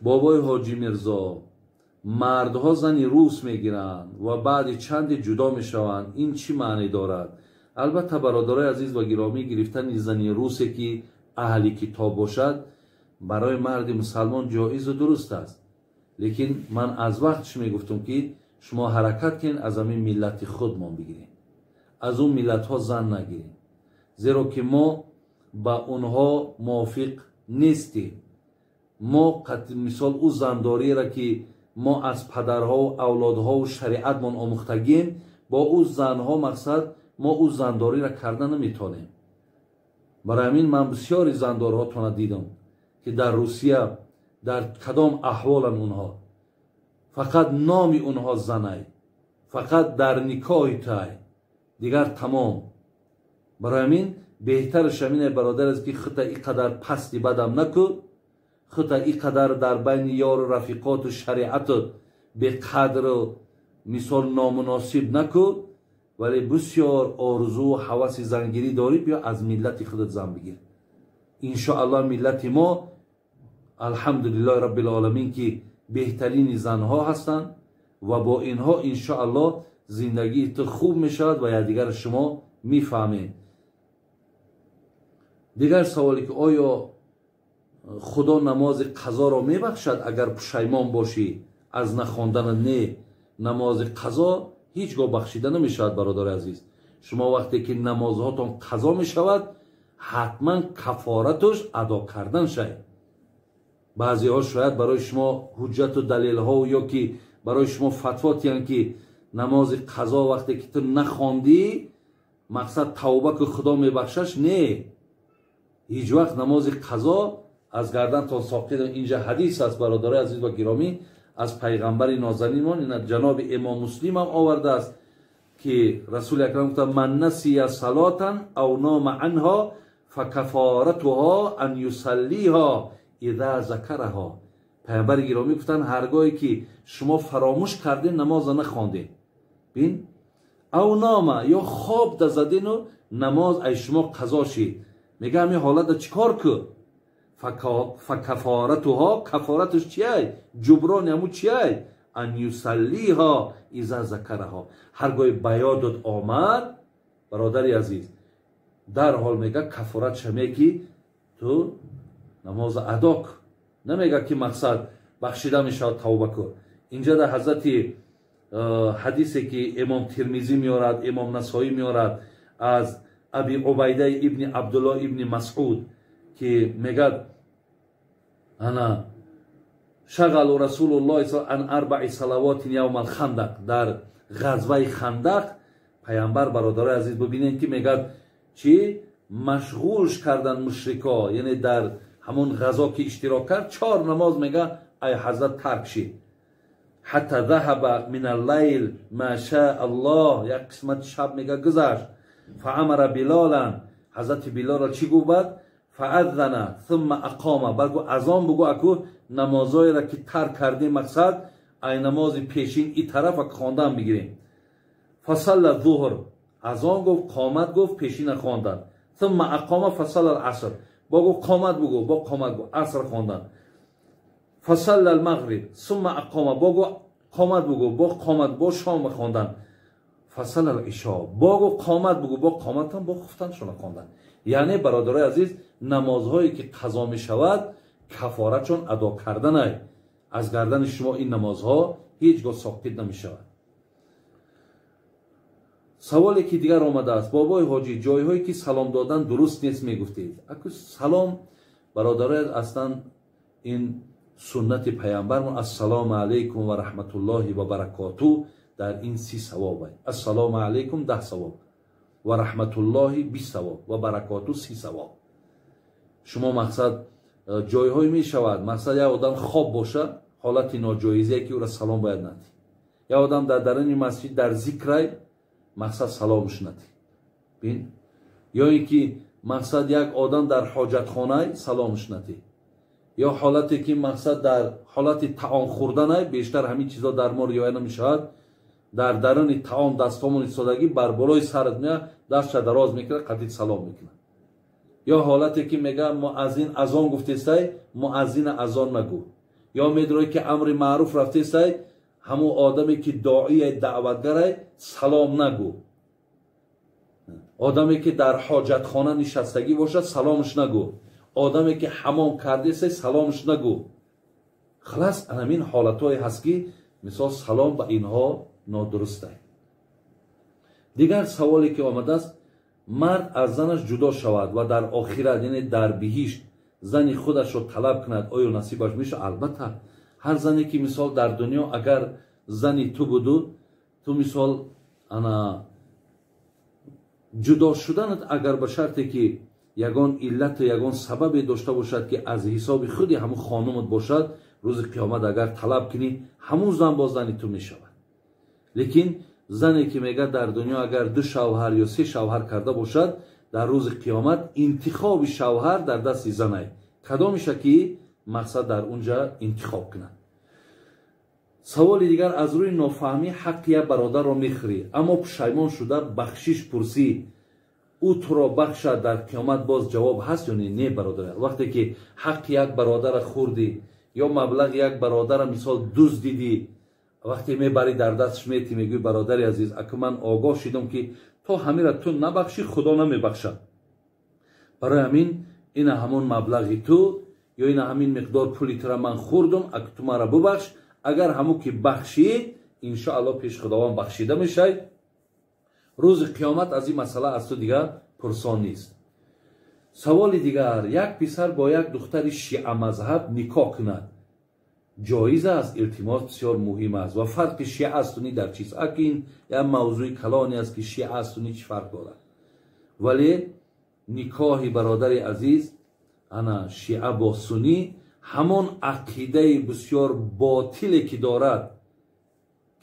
Бобои Ҳоҷӣ Мирзо, мардҳо зани рус мегиранд ва баъди чанде ҷудо мешаванд. Ин чӣ маъне дорад? Албатта, бародарои азиз ва гиромӣ, гирифтани зани русе ки аҳли китоб бошад, барои марди мусалмон ҷоизу дуруст аст. Лекин ман аз вақт чӣ мегуфтам, ки шумо ҳаракат кунед, аз ҳамин миллати худмон бигиред, аз он миллатҳо зан нагиред, зеро ки мо ба онҳо мувофиқ нестем. Мо мисол ӯ зандориеро ки мо аз падарҳову авлодҳову шариатмон омӯхтагием, бо ӯ занҳо мақсад мо ӯ зандориро карда наметонем. Барои ҳамин ман бисёри зандорҳотона дидам, ки дар Русия дар кадом аҳволанд онҳо. Фақат номи онҳо занай, фақат дар никоҳи тай, дигар тамом. Барои ҳамин беҳтараш ҳамин, бародар, аст ки хута ин қадар пасти бадам накун, хута ин қадар дар байни ёру рафиқоту шариату беқадру мисол номуносиб накун, вале бисёр орзуу ҳаваси зангирӣ дорӣ, биё аз миллати худат зан бигир. Иншоаллоҳ, миллати мо, алҳамдулиллоҳи раббил оламин, ки беҳтарини занҳо ҳастанд ва бо инҳо иншоаллоҳ зиндагии ту хуб мешавад ва якдигар шумо мефаҳмед. Дигар саволе ки оё Худо намози қазоро мебахшад агар пушаймон бошӣ аз нахондана? Не, намози қазо ҳеҷ гоҳ бахшида намешавад, бародари азиз. Шумо вақте ки намозҳотон қазо мешавад, ҳатман кафораташ адо кардан шай. Баъзеҳо шояд барои шумо ҳуҷҷату далелҳо ё ки барои шумо фатво тиҳанд, ки намози қазо вақте ки ту нахондӣ, мақсад тавба ки Худо мебахшаш. Не, ҳеҷ вақт намози қазо аз гардантон соқит. Инҷа ҳадис аст, бародарои азиз ва гиромӣ, аз пайғамбари нозанинмон, ина ҷаноби имом Муслим ҳам овардааст, ки Расули акрам гуфтанд: ман насия салотан ав нома анҳо факафоратуҳо ан юсаллиҳо иза закараҳо. Пайғамбари гиромӣ гуфтанд, ҳаргоҳе ки шумо фаромӯш кардед, намоза нахондед, бин, ав нома ё хоб дазадену намоз ай шумо қазо шид, мега ҳамин ҳолата чӣ кор кун? Факафоратуҳо, кафораташ чиай? Ҷуброни ҳаму чиай? Ан юсаллиҳо иза закараҳо. Ҳаргоҳе ба ёдат омад, бародари азиз, дарҳол мега кафорат шаме, ки ту намоза адо кун. Намега ки мақсад бахшида мешавад, тавба кун. Инҷа дар ҳазрати ҳадисе ки имом Тирмизӣ меорад, имом Насоӣ меорад аз Аби Убайдаи ибни Абдуллоҳ ибни Масъуд, ки мегӯяд: ана шағалу Расулуллоҳи ан арбаи салавотин явма алхандақ. Дар ғазваи Хандақ пайғамбар, бародарои азиз, бибинед, ки мегӯяд чӣ машғулш кардан мушрико, яъне дар ҳамон ғазо ки иштирок кард, чор намоз мега ай ҳазрат тарк шид. Ҳатта заҳаба мин аллайл ма шаа Аллоҳ, як қисмати шаб мега гузашт. Фаамара Билолан, ҳазрати Билолро чӣ гуфт баъд? Фааззана сумма ақома, баъд гуфт: азон бугӯ, аку намозҳоеро ки тарк кардем, мақсад ай намози пешин и тарафа хондан бигирем. Фасалла зуҳр, азон гуфт, қомат гуфт, пешина хондан. Сумма ақома фасалла аср, бо гуфт: қомат бугӯ, бо қомат гуфт, аср хондан. Фасалла алмағриб сумма ақома, бо гуфт: қомат бугӯ, бо қомат, бо шом хондан. Фасалла ишо, бо гуфт: қомат бугӯ, бо қоматан, бо хуфтаншона хондан. Яъне, бародарои азиз, намозҳое ки қазо мешавад, кафоратшон адо карданай. Аз гардани шумо ин намозҳо ҳеҷ гоҳ соқит намешавад. Саволе ки дигар омадааст: бобои ҳоҷӣ, ҷойҳое ки салом додан дуруст нест мегуфтед. Аку салом, бародарои, аслан ин суннати пайғамбармон, ассалому алайкум ва раҳматуллоҳи ва баракоту, дар ин 30 савоб. Ассалому алайкум 10 савоб, ва раҳматуллоҳи 20 савоб, ва баракоту 30 савоб. Шумо мақсад ҷойҳое мешавад, мақсад як одам хоб боша, ҳолати ноҷоизие ки ӯра салом бояд надиҳ. Як одам дар даруни масҷид дар зикрай, мақсад саломш надиҳ. Бин, ё ин ки мақсад як одам дар ҳоҷатхонай, саломш надиҳ. Ё ҳолате ки мақсад дар ҳолати таом хӯрданай, бештар ҳамин чизо дар мо риоя намешавад. Дар даруни таом дастҳомон истодагӣ, бар болои сарат меяд, дастша дароз мекунад, қатъи салом мекунад. Ё ҳолате ки мега муаззин азон гуфтесай, муаззина азон нагӯ. Ё медрои ки амри маъруф рафтесай, ҳамун одаме ки доия даъватгарай салом нагӯ. Одаме ки дар ҳоҷатхона нишастагӣ бошад саломш нагӯ. Одаме ки ҳамом кардесай саломш нагӯ. Халас анамин ҳолатҳое ҳаст ки мисол салом ба инҳо нодурустай. Дигар саволе ки омадааст, мард аз занаш ҷудо шавад ва дар охират, яъне дар биҳишт, зани худашро талаб кунад, оё насибаш мешавад? Албатта, ҳар зане ки мисол дар дунё агар зани ту буду, ту мисол ана ҷудо шуданат агар ба шарте ки ягон иллату ягон сабабе дошта бошад ки аз ҳисоби худи ҳамун хонумат бошад, рӯзи қиёмат агар талаб кунӣ, ҳамун зан бо зани ту мешавад. Лекин зане ки мега дар дунё агар ду шавҳар ё се шавҳар карда бошад, дар рӯзи қиёмат интихоби шавҳар дар дасти занай, кадомиша ки мақсад дар унҷа интихоб кунад. Саволи дигар, аз рӯи нофаҳмӣ ҳаққи як бародарро мехӯрӣ, аммо пушаймон шуда бахшиш пурсӣ, ӯ туро бахшад, дар қиёмат боз ҷавоб ҳаст ё не? Бародар, вақте ки ҳаққи як бародара хӯрдӣ ё маблағи як бародара мисол дуздидӣ, вақте мебарӣ дар дастш метӣ, мегӯӣ бародари азиз, аку ман огоҳ шидам ки то ҳамира ту набахшӣ, худо намебахшад. Барои ҳамин ина ҳамон маблағи ту ё ина ҳамин миқдор пули тура ман хӯрдум, аку ту маро бубахш. Агар ҳамун ки бахшид, иншоалло пеш худованд бахшида мешавӣ. Рӯзи қиёмат аз ин масъала аз ту дигар пурсон нест. Саволи дигар, як писар бо як духтари шиа мазҳаб никоҳ кунад ҷоиз аст? Илтимос бисёр муҳим аст. Ва фарқи шиа аз суннӣ дар чист? Аки ин як мавзӯи калоне аст ки шиа аз суннӣ чӣ фарқ дорад. Вале никоҳи бародари азиз ана шиа бо суннӣ ҳамон ақидаи бисёр ботиле ки дорад,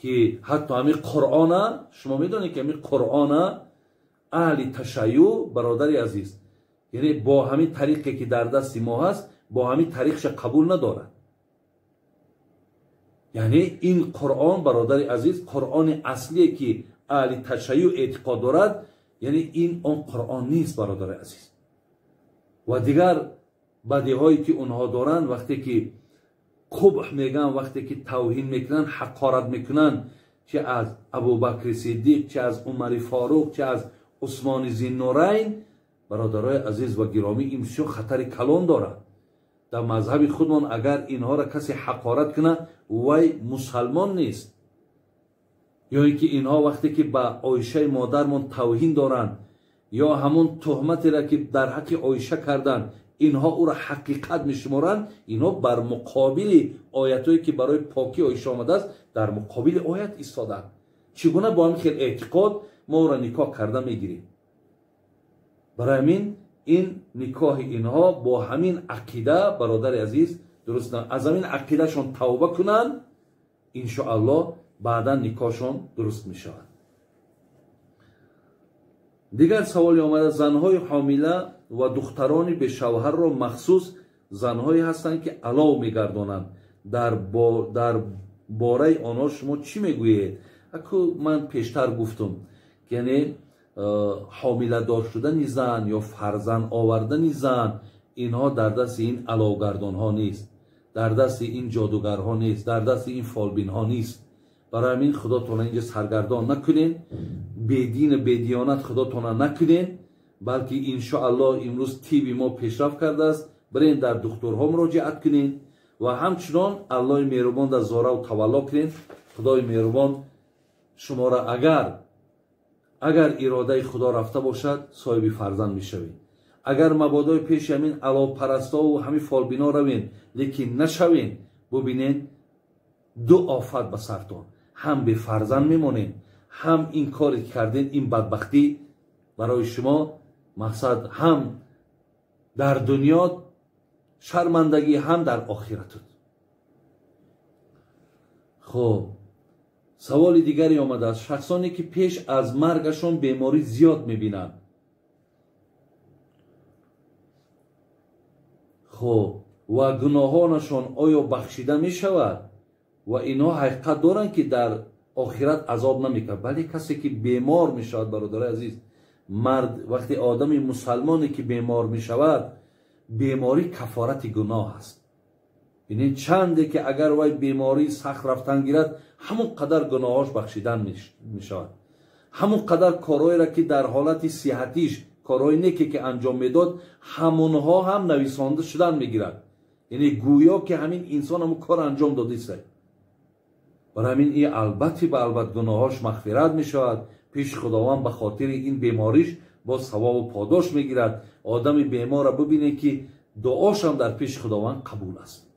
ки ҳатто ҳамин Қуръона, шумо медонед ки ҳамин Қуръона аҳли ташайюъ, бародари азиз, яъне бо ҳамин тариқе ки дар дасти мо ҳаст, бо ҳамин тариқша қабул надорад. Яъне ин Қуръон, бародари азиз, Қуръони аслие ки аҳли ташайюъ эътиқод дорад, яъне ин он Қуръон нест, бародари азиз. Ва дигар бадиҳое ки онҳо доранд, вақте ки қубҳ мегӯянд, вақте ки тавҳин мекунанд, ҳақорат мекунанд, чи аз Абубакри Сиддиқ, чи аз Умари Форуқ, чи аз Усмони Зиннурайн, бародарои азиз ва гиромӣ, ин бисёр хатари калон дорад. Дар мазҳаби худмон агар инҳоро касе ҳақорат кунад, вай мусалмон нест. Ё ин ки инҳо вақте ки ба Оишаи модармон тавҳин доранд, ё ҳамон туҳматеро ки дар ҳаққи Оиша карданд, инҳо ӯро ҳақиқат мешуморанд, инҳо бар муқобили оятҳое ки барои покии Оиша омадааст, дар муқобили оят истоданд. Чӣ гуна бо ҳамин хел эътиқод мо ӯро никоҳ карда мегирем? Барои ҳамин ин никоҳи инҳо бо ҳамин ақида, бародари азиз, дуруст на. Аз ҳамин ақидашон тавба кунанд, иншоаллоҳ баъдан никоҳшон дуруст мешавад. Дигар саволе омада, занҳои ҳомила ва духтарони бешавҳарро махсус занҳое ҳастанд ки алов мегардонанд, дар бораи онҳо шумо чӣ мегӯед? Аку ман пештар гуфтум, яъне ҳомиладор шудани зан ё фарзанд овардани зан, инҳо дар дасти ин аловгардонҳо нест, дар дасти ин ҷодугарҳо нест, дар дасти ин фолбинҳо нест. Барои ҳамин худотона инҷа саргардон накунед, бедину бедиёнат худотона накунед, балки иншоаллоҳ имрӯз тиби мо пешрафт кардааст, бирен дар духтурҳо муроҷиат кунед ва ҳамчунон Аллоҳи меҳрубон дар зораву тавалло кунед. Худои меҳрубон шуморо агар иродаи Худо рафта бошад, соҳиби фарзанд мешавед. Агар мабодои пеши ҳамин аловпарастову ҳамин фолбино равен, лекин нашавен, бубинед ду офат ба сартон, ҳам бефарзанд мемонед, ҳам ин коре ки карден, ин бадбахтӣ барои шумо мақсад ҳам дар дунё шармандагӣ, ҳам дар охиратут. Хуб, саволи дигаре омадааст, шахсоне ки пеш аз маргашон беморӣ зиёд мебинанд, хуб, ва гуноҳонашон оё бахшида мешавад? Ва инҳо ҳақиқат доранд ки дар охират азоб намекунад? Бале, касе ки бемор мешавад, бародари азиз, Мард вақте одами мусалмоне ки бемор мешавад, беморӣ кафорати гуноҳ аст. Бинед, чанде ки агар вай бемории сахт рафтан гирад, ҳамон қадар гуноҳош бахшидан мешавад. Ҳамон қадар корҳоеро ки дар ҳолати сиҳатиш корҳои неке ки анҷом медод, ҳамонҳо ҳам нависонда шудан мегирад. Яъне гӯё ки ҳамин инсон ҳамон кор анҷом додиста. Барои ҳамин и албатти ба албат гуноҳош мағфират мешавад. Пеши Худованд ба хотири ин бемориш боз савобу подош мегирад. Одами беморро бибинед, ки дуошам дар пеши Худованд қабул аст.